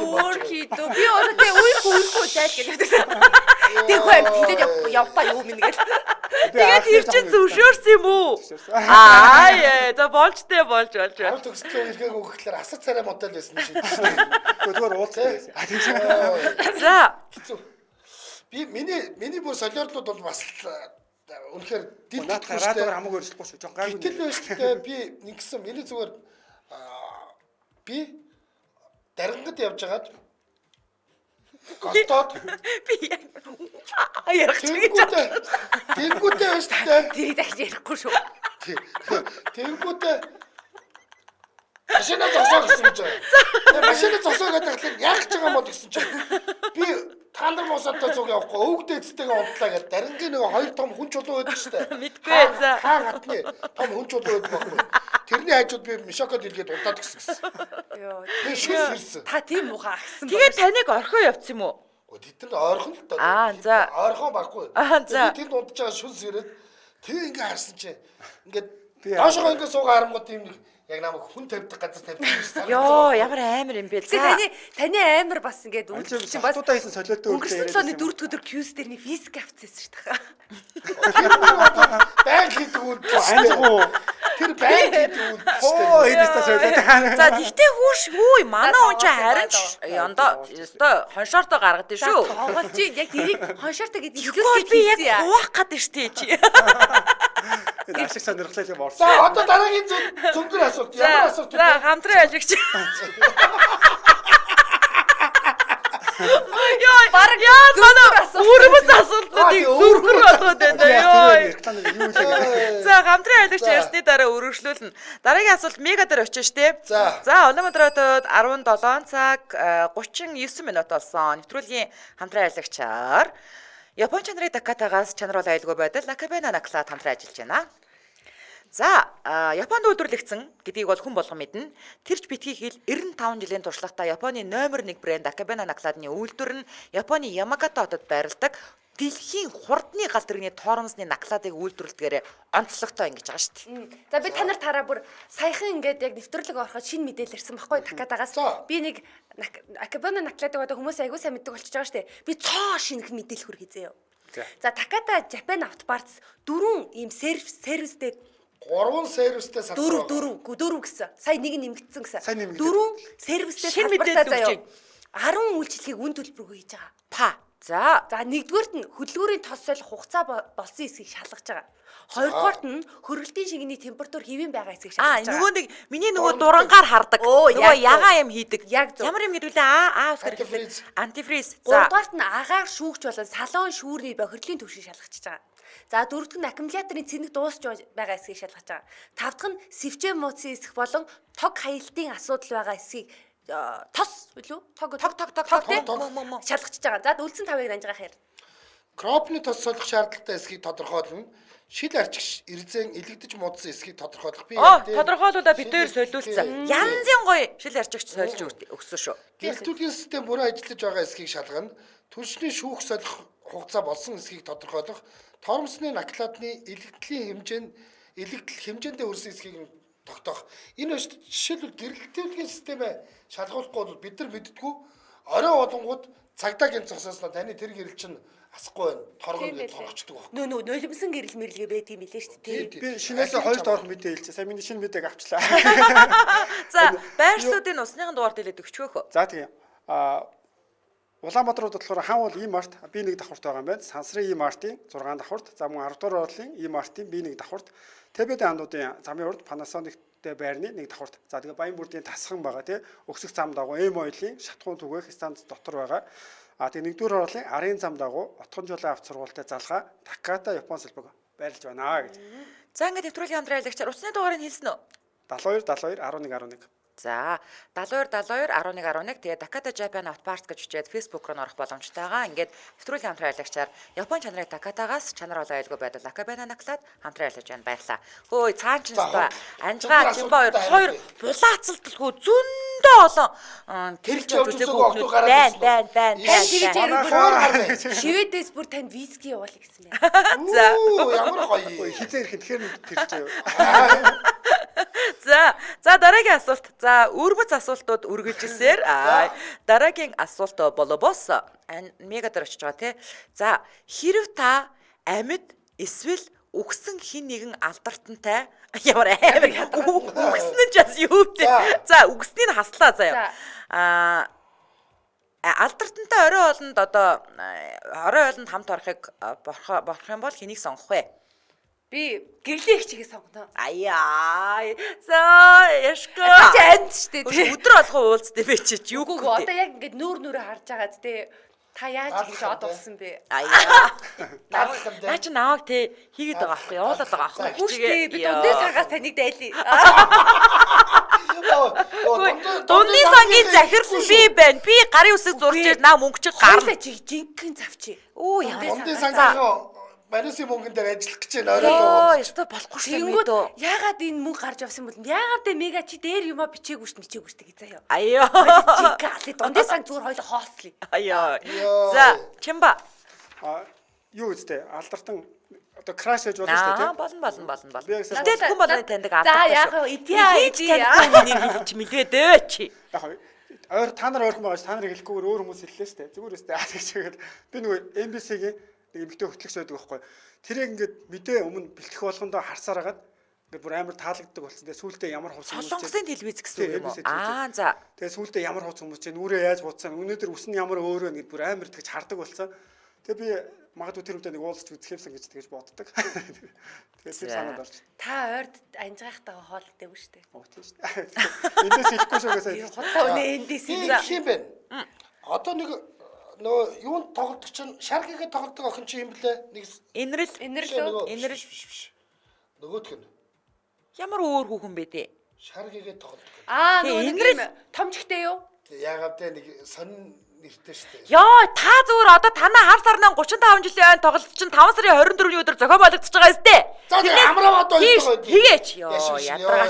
Өөр хийдөө. Би өөрөө тэгээ үерх үерхгүй зайл гэж бодсон. Тэг хөө тэгээд явпаа юу минь гэл. Тэгээд тэр чинь зөвшөөрсөн юм уу? Аа яа, за болж тэ болж болж. Арав төгсөлтөө ирэхээ өгөхлөөр асар царай модель байсан юм шиг шүү дээ. Зүгээр уулзсан байсан. За. Хэцүү. Би миний бүр солиорлууд бол бас үнэхээр дид наадах радиогоор хамаагүй өрсөлдөхгүй шүү. Жон гайгүй. Гэтэл байж тээ би нэгсэн миний зүгээр би дарангад явж байгаад голтоод би ярих гэж тэнгүүтээ байж тээ. Тэрийг дахиж ярихгүй шүү. Тэнгүүтээ машина зогсоо гэсэн гэж байгаа. Тэгээ машина зогсоо гэдэг тэгэхээр яах гэж байгаа юм бол гэсэн чинь би та нар мосоотой зүг явахгүй өвөг дээдстэйгээ унтлаа гэж дарангийн нэг хоёр том хүн чулуу байдаг шүү дээ. Мэдгүй за. Хаа гадны том хүн чулуу байдаг байхгүй. Тэрний хажууд би мишокод илгээд унтаад гисэн гэсэн. Йоо. Би шүс ирсэн. Та тийм муухай агсан. Тэгээд таныг орхио явцсан юм уу? Тэд нар ойрхон л доо. Аа за. Ойрхон байхгүй. Би тэнд унтж байгаа шүс ирээд тэг ингээ харсан чинь ингээд доошогоо ингээ суугаа харангуут тийм нэг яг намайг хүн тавьдаг газар тавьдаг юм шиг санагдсан. Йоо, ямар амар юм бэ. За таны амар бас ингээд үйлдэл чинь бас удаа хийсэн солиотой үйлдэл. Өнгөрсөн 7 оны 4 өдөр Qs дээр нэг физик авчихсан шүү дээ. Баян хийдэг үйлдэл. Анжгүй. Тэр баян хийдэг үйлдэл шүү дээ. Оо, энэ өстой солиотой. За, тэгтээ хүүш хүү манай хүн чинь харин ч яндаа өстой хоншоортой гаргадаг шүү. Тоглож яг тэрийг хоншоортой гэдэг ихлүүлэх би яг хуваах гэдэг шүү дээ чи. Энэ ашиг сонирхлоо юм орсон. За одоо дараагийн зөнгөр асуулт. Ямар асуулт вэ? За хамтран аялагч. Йоо, баг яа манай өрмөц асуултнуудыг зөнгөр болгоод байна. Йоо. Реклам юу вэ? За хамтран аялагч ярьсны дараа өргөжлүүлнэ. Дараагийн асуулт мега дээр очиж штэ. За Улаанбаатар хотод 17 цаг 39 минут болсон. Нэвтрүүлгийн хамтран аялагчаар Япон чанарын Такатагаас чанар бол аюулгүй байдал Акабена Наклад хамтран ажиллаж байна. За, Японд үйлдвэрлэгдсэн гэдгийг бол хүн болгон мэднэ. Тэр ч битгий хэл 95 жилийн туршлагатай Японы номер 1 брэнд Акабена Накладны үйлдвэр нь Японы Ямагата хотод байрладаг дэлхийн хурдны гал тэрэгний тоормсны накладыг үйлдвэрлэдгээр онцлогтой ингэж байгаа шүү дээ. За би та нар тараа бүр саяхан ингээд яг нэвтрүүлэг ороход шинэ мэдээлэл ирсэн баггүй Такатагаас. Би нэг Акабена Накладыг одоо хүмүүс айгүй сайн мэддэг болчихж байгаа шүү дээ. Би цоо шинэх мэдээлэл хүргэе заяа. За Таката Japan Auto Parts 4 ийм сервистэй 3 сервистэй салбар. 4 гэсэн. Сая нэг нэмэгдсэн гэсэн. 4 сервистэй салбартаа заяа. 10 үйлчилгээг үн төлбөргүй хийж байгаа. Па. За. За нэгдүгээрт нь хөдөлгүүрийн тос солих хугацаа болсон эсэхийг шалгаж байгаа. Хоёрдугаарт нь хөргөлтийн шингэний температур хэвийн байгаа эсэхийг шалгаж байгаа. Нөгөө нэг миний нөгөө дурангаар хардаг. Нөгөө ягаан юм хийдэг. Ямар юм гэдэг лээ? А үсгэр хэлдэг. Антифриз. За. Гуравдугаарт нь агаар шүүгч болон салон шүүрний бохирдлын түвшийг шалгаж байгаа. За дөрөвдөх нь аккумуляторын цэнэг дуусч байгаа эсэхийг шалгаж байгаа. Тавдах нь сэвчээ мууцсан эсэх болон тог хаялтын асуудал байгаа эсэхийг тос үлээ тог тог тог тог шалгаж байгаа. За үлдсэн тавыг данжгаах яар. Кропны тос солих шаардлагатай эсхийг тодорхойлно. Шил арчигч эрзэн илэгдэж муудсан эсхийг тодорхойлох. Би тодорхойлуулаа бид хоёр солиулсан. Янзын гоё шил арчигч сольж өгсөн шүү. Гэрэлтүүлгийн систем бүрэн ажиллаж байгаа эсхийг шалгана. Түлшний шүүх солих хугацаа болсон эсхийг тодорхойлох. Тормсны накладны илэгдлийн хэмжээ нь илэгдэл хэмжээндээ хүрсэн эсхийг тогтоох. Энэ жишээлбэл гэрэлтүүлгийн системээ шалгуулахгүй бол бид нар мэддэггүй. Орой болонгууд цагдаа гинт зогсоосноо таны тэр гэрэл чинь асахгүй байна. Торгоно гэж торгочдөг байхгүй. Нөө нулимсан гэрэл мэрлэгээ байт юм билээ шүү дээ. Би шинээс хоёр доорх мэдээ хэлчихэ. Сайн миний шинэ мэдээг авчлаа. За, байршлуудын усныхан дугаар дэлээд өгчөөхөө. За тийм. Улаанбаатар болохоор хаан бол E-Mart B1 давхарт байгаа юм байна. Сансрын E-Mart-ийн 6 давхарт, за мөн 10 дугаар орлын E-Mart-ийн B1 давхарт, ТБД андуудын замын урд Panasonic-тэй байрны 1 давхарт. За тэгээ Баян бүрдийн тасхан байгаа тий. Өксөх зам дагуу M-Oil-ийн шатхуун түгээх станц дотор байгаа. А тэгээ 1-р орлын арын зам дагуу Отгонжуулан авто сургуультай залгаа Таката Япон салбаг байрлаж байна гэж. За ингээд нэвтрүүлгийн хамтран аялагчаар утасны дугаарыг хэлсэн үү? 72 72 11 11. За 72 72 11 11 тэгээ Takata Japan Auto Parts гэж бичээд Facebook руу орох боломжтойгоо ингээд нэвтрүүлгийн хамтран ажиллагчаар Япон чанарын Takata-гаас чанар болон аюулгүй байдал Akabane наклаад хамтран ажиллаж байна. Баярлалаа. Хөөе цаан ч өстой анжгаа Чимба хоёр булаацалтгүй зөндөө олон тэрэлж явж үзээгүй хүмүүс байна байна байна. Тань тэгж яриад шивэдээс бүр танд виски явуулъя гэсэн байна. За ямар гоё. Хизээ ирэх тэгэхээр тэрч яв. За за дараагийн асуулт. За өрмөц асуултууд үргэлжилсээр дараагийн асуулт болобос мега дээр очиж байгаа тий. За хэрв та амьд эсвэл үхсэн хин нэгэн алдартантай ямар амар үхсэн нь ч бас юу вэ? За үхснийг хаслаа заяа. Аа алдартантай орой хоолнд одоо орой хоолнд хамт орохыг болох юм бол хэнийг сонгох вэ? Би гэрлэх чигээ сонгоно. Аяа. За яшка. Чи амьд штэ тий. Өдөр болгон уулздаг бэ чи юу Үгүй одоо яг ингээд нүүр нүрээ харж байгаад тий. Та яаж ингэж од болсон бэ? Аяа. Наа чи наваг тий хийгээд байгаа аахгүй явуулаад байгаа аахгүй. Үгүй штэ би дундын сангаас таныг дайлъя. Дундын сангийн захирал нь би байна. Би гарын үсэг зурж ир наа мөнгө чи гарна. Чи жинхэнэ завчи. Оо ямар дундын сангийн Мариусын мөнгөн дээр ажиллах гэж байна орой. Йоо, ёстой болохгүй шүү дээ. Яагаад энэ мөнгө гарч явсан бол яагаад бэ мега чи дээр юмаа бичээгүй шүү мичээгүй шүү гэж заяа. Аяа. Жинхэнэ аль дундын сан зүгээр хоёул хоолслоо. Аяа. За, Чимба. А юу үстэй алдартан одоо краш хийж болно шүү дээ тий. Болно болно болно болно. Гэтэл хүн болгоны таньдаг алдартай. За яах вэ? Идия идия. Таньдаг нэр хэлж мэлвэ дөө чи. Яг ойр та нар ойрхон байгаа ш та нарыг хэлэхгүйгээр өөр хүмүүс хэллээ шүү дээ. Зүгээр үстэй. Тэгэл би нөгөө MBC-гийн нэг эмэгтэй хөтлөгч байдаг байхгүй. Тэрийг ингээд мэдээ өмнө бэлтгэх болгондоо харсаар хагаад ингээд бүр амар таалагддаг болсон. Тэгээ сүүлдээ ямар хувц хүмүүс Солонгосын телевиз гэсэн үг юм уу? Аа за. Тэгээ сүүлдээ ямар хувц хүмүүс чинь нүрээ яаж будсан, өнөөдөр үс нь ямар өөр вэ гэд бүр амар тэгж хардаг болсон. Тэгээ би магадгүй тэр үедээ нэг уулзч үзэх юмсан гэж тэгж боддог. Тэгээ тэр санаанд орж. Та ойрд анжгаахтайгаа хоол идээгүй шүү дээ. Оо тийм шүү дээ. Эндээс хэлэхгүй шүү гэсэн. Худлаа үнэ эндээс юм бэ? Одоо нэг нөгөө юунд тоглодог чинь шаргигээ тоглодог охин чи юм блэ? Нэг Инрэл Инрэл Инрэл нөгөөх нь. Ямар өөр хүүхэн бэ дээ? Шаргигээ тоглодог. Аа нөгөө нэг юм томчгтэй юу? Яагаад вэ нэг сонин нэртэй шүү дээ. Йоо та зүгээр одоо танаа хар сарнаа 35 жилийн ойн тоглолт чинь 5 сарын 24-ний өдөр зохион болгогдож байгаа юм сте. За амраа одоо байгаа. Тэгээч ёо ядаргаа.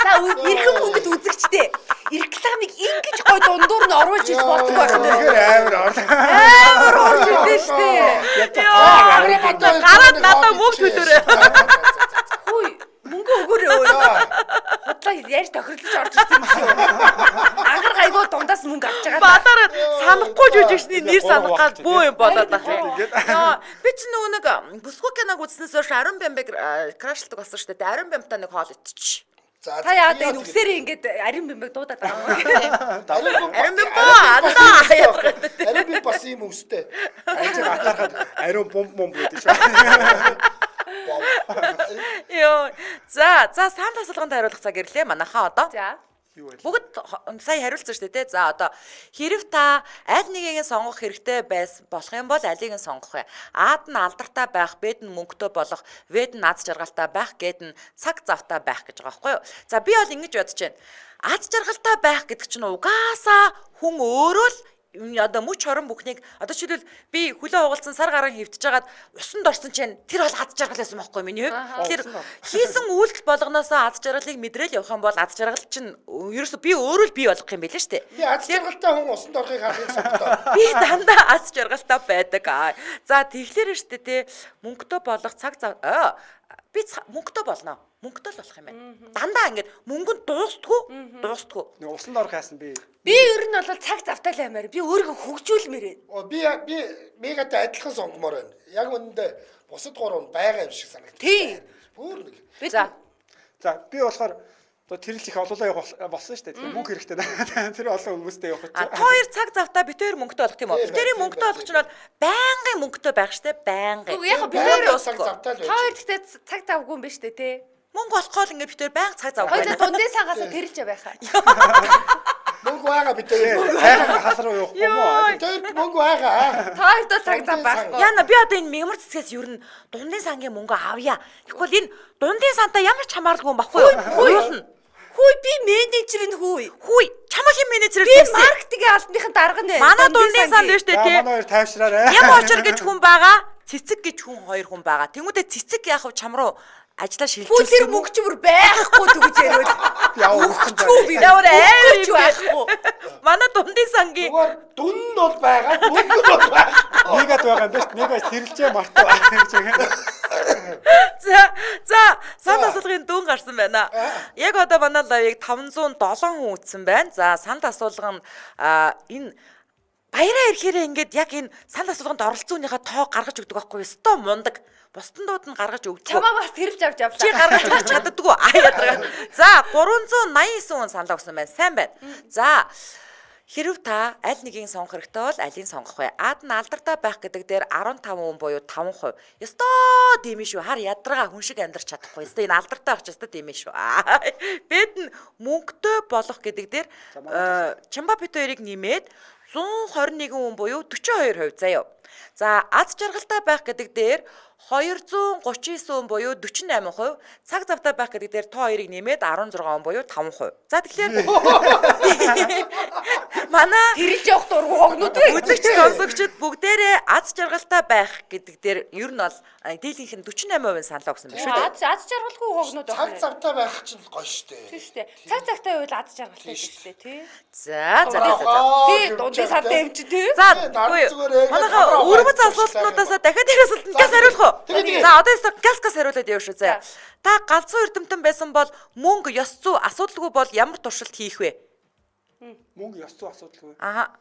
За эрхэм хүндэт үзэгчтэй. Рекламыг ингэж гой дундуур нь оруулж иж болдог байх нь. Тэгэхээр амар орлоо. Амар орж ирлээ шүү дээ. Гараад надад мөнгө төлөөрэй. Хүй мөнгө өгөөрэй өө. Худлаа яаж тохирлож орж ирсэн юм бэ? Анхар гайгүй дундаас мөнгө авч байгаа. Бадаар санахгүй жүжигчний нэр санах гал бөө юм болоод байх юм. Йоо би чи нөгөө нэг бүсгүй киног үзснээс хойш Ариун Бямбыг крашлдаг болсон шүү дээ. Ариун Бямтай нэг хоол иччих. За та яагаад энэ үсээрээ ингээд Ариун Бямбыг дуудаад байгаа юм? Ариун Бямбо андаа ядаргатай. Ариун Бямб бас ийм үстэй. Ажиг атаархад ариун бомб бомб гэдэг шүү. Йоо. За, за санал асуулганд хариулах цаг ирлээ. Манайхаа одоо. За. Бүгд сая хариулсан шүү дээ, тэ. За одоо хэрв та аль нэгийг нь сонгох хэрэгтэй байс болох юм бол алийг нь сонгох вэ? А-д нь алдартай байх, Б-д нь мөнгөтэй болох, В-д нь аз жаргалтай байх, Г-д нь цаг завтай байх гэж байгаа байхгүй юу? За би бол ингэж бодож байна. Аз жаргалтай байх гэдэг чинь угаасаа хүн өөрөө л одоо мөч хорон бүхнийг одоо жишээлбэл би хөлөө угалсан сар гарan хөвтөж хагаад усанд орсон чинь тэр бол аз жаргал байсан байхгүй миний хувьд. Тэгэхээр хийсэн үйлдэл болгоноосоо аз жаргалыг мэдрээл явах юм бол аз жаргал чинь ерөөсөө би өөрөө л бий болгох юм билээ шүү дээ. Би аз жаргалтай хүн усанд орохыг харахыг сонгодог. Би дандаа аз жаргалтай байдаг. За тэгэхээр шүү дээ тий мөнгөтэй болох цаг зав би мөнгөтэй болно. Мөнгөтэй л болох юм байна. Дандаа ингээд мөнгө нь дуустгүй, дуустгүй. Нэг усанд орох яасан би. Би ер нь бол цаг завтай л аймаар. Би өөрийгөө хөгжүүлмээр байна. Би мегатай адилхан сонгомоор байна. Яг үнэндээ бусад гурав нь байгаа юм шиг санагдав. Тийм. Бүр нэг. За. За би болохоор одоо тэр л их олоолаа явах болсон шүү дээ. Тэгэхээр мөнгө хэрэгтэй. Тэр олон хүмүүстэй явах чинь. А та хоёр цаг завтаа бит хоёр мөнгөтэй болох тийм үү? Бит хоёрын мөнгөтэй болох чинь бол байнгын мөнгөтэй байх шүү дээ. Байнгын. Үгүй яг бит хоёр цаг завтай л. Та хоёр гэхдээ цаг завгүй юм байна шүү дээ, тий. Мөнгө болохоо л ингээд бит хоёр байнга цаг завгүй. Хоёулаа дундын сангасаа тэрэлж байхаа. Мөнгө байгаа бид хоёр. Сайхан хал руу явахгүй юм уу? Бид хоёр мөнгө байгаа. Та хоёрт цаг зав байхгүй. Яна би одоо энэ мягмар цэцгээс ер нь дундын сангийн мөнгө авъя. Тэгэхгүй энэ дундын сантай ямар ч хамааралгүй юм баггүй юу? Уйлна. Хүй би менежер нь хүй. Хүй чамаа хин менежер Би тавьсан? маркетингийн албаныхын дарга нэ. Манай дундын сан биш үү За те? манай хоёр тайвшраарай. Ям очир гэж хүн байгаа. Цэцэг гэж хүн хоёр хүн байгаа. Тэнгүүдээ цэцэг яах вэ чам руу ажлаа Хүү тэр шилжүүлсэн юм уу? мөнгө чи бүр байхгүй тэгж яриад. Яа өгөх Хүү би Ямар амар ч байхгүй. Манай дундын сангийн Зүгээр дүн нь бол байгаа, мөнгө нь бол байхгүй. Нэгэд байгаа юм биш. Нэгэд тэрэлжээ мартав гэж. За за санал асуулгын дүн гарсан байна. Яг одоо манай лавыг 507 хүн үзсэн байна. За санал асуулга нь энэ баяраа ирэхээрээ ингээд яг энэ санал асуулганд оролцсон хүнийхээ тоо гаргаж өгдөг байхгүй юу? Өстөө мундаг. Бусдын дууд нь гаргаж өгдөг. Чамаа бас тэрэлж авч явлаа. Чи гаргаж өгч чаддаггүй. Аа ядаргаа. За 389 хүн санал өгсөн байна. Сайн байна. За хэрв та аль нэгийг сонгох хэрэгтэй бол алийг сонгох вэ? Аад нь алдартай байх гэдэг дээр 15 хүн буюу 5%. Ёстой тийм шүү. Хар ядаргаа хүн шиг амьдрч чадахгүй. Ёстой энэ алдартай байх ч ёстой тийм шүү. Аа. Бэд нь мөнгөтэй болох гэдэг дээр Чамба бит хоёрыг нэмээд 121 хүн буюу 42% заяа. За аз жаргалтай байх гэдэг дээр 239 хүн буюу 48%, цаг завтай байх гэдэг дээр тоо хоёрыг нэмээд 16 хүн буюу 5%. За тэгэхээр манай Тэрэлж явах дургу хогнууд вэ? үзэгч сонсогчид бүгдээрээ аз жаргалтай байх гэдэг дээр ер нь бол дийлэнх нь 48% санал өгсөн байх шүү дээ. Аз жаргалгүй хогнууд Цаг байна. завтай байх чинь л гоё штэ. Тийм шүү дээ. Цаг цагтай байвал аз жаргалтай шүү дээ, тий. За за за за. Тий, дундын сантай юм чи тий. За Тий, наран үгүй. зүгээр яг Манайха хамраа өрмөц ухаан асуултнуудаас дахиад нэг асуултанд газ хариулах уу? Тэгээ, тэгээ. За одоо ёстой газ газ хариулаад яваа шүү заяа. Та галзуу эрдэмтэн байсан бол мөнгө ёс зүй асуудалгүй бол ямар туршилт хийх вэ? Мөнгө ёс зүй асуудалгүй. Аха.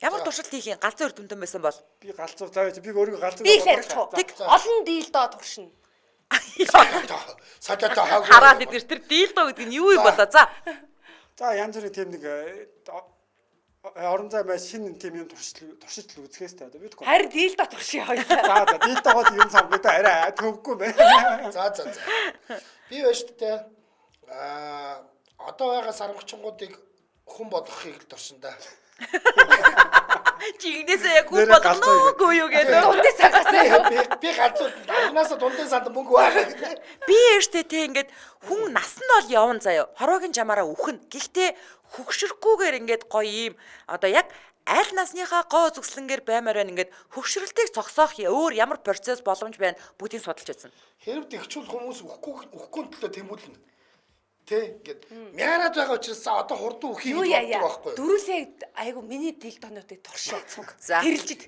Ямар туршилт хийх юм галзуу эрдэмтэн байсан бол? Би галзуу заа би өөрийгөө галзуу Би л хариулчих уу? Тэг. Олон дийлдоо туршина. Сажаатай хаагүй. Хараад идэр тэр дийлдо гэдэг нь юу юм болоо? За. За янз бүрийн тийм нэг орон зай май шинэ тийм юм туршил туршиж л үзэхээс та би тэгэхгүй. Харин дийлдоо туршия хоёлаа. За за дийлдогоод юм сонгоё да арай төвөггүй байна. За за за. Би байна шүү дээ. Аа одоо байгаа сармагчингуудыг хүн болгохыг л туршин да. Чи игнээсээ яг хүн Нэрээ болгоно галзуу уугүй юу гэдэг. Дундын сангаас Би би галзуу анхнаасаа дундын санд мөнгө байгаа гэдэг. Би өөртөө те ингээд хүн нас нь бол явна заяа. Хороогийн жамаараа үхэн. Гэхдээ хөгшөрөхгүйгээр ингээд гоё юм одоо яг аль насныхаа гоо үзэсгэлэнгээр баймаар байна ингээд хөгшрөлтийг зогсоох өөр ямар процесс боломж байна бүгдийг судалж үзсэн. Хэрв тэгчүүл хүмүүс үхэхгүй үхэхгүй төлөө тэмүүлнэ. Тэ ингээд мяарад байгаа учраас за одоо хурдан үхий Юу гэж яа боддог яа. байхгүй юу? Дөрүлээ айгу миний дийлдоонуудыг туршия цуг. За. Тэрэлжид.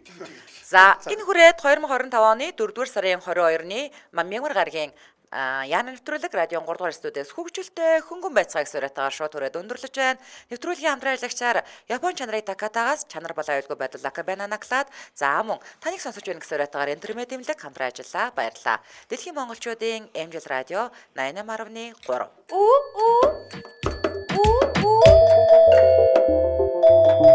За энэ хүрээд 2025 оны 4-р сарын 22-ны Мямгар гарагийн Яна нэвтрүүлэг радион 3 дугаар студиэс хөгжилтэй хөнгөн байцгааг суриатаагаар шууд хүрээд өндөрлөж байна. Нэвтрүүлгийн хамтран ажиллагчаар Япон чанарын Такатагаас чанар болон аюулгүй байдал Акабана Наклад за мөн таныг сонсож байна гэсэн суриатаагаар интернет дэмлэг хамтран ажиллаа. Баярлалаа. Дэлхийн монголчуудын MJL радио 88.3. Үу үу.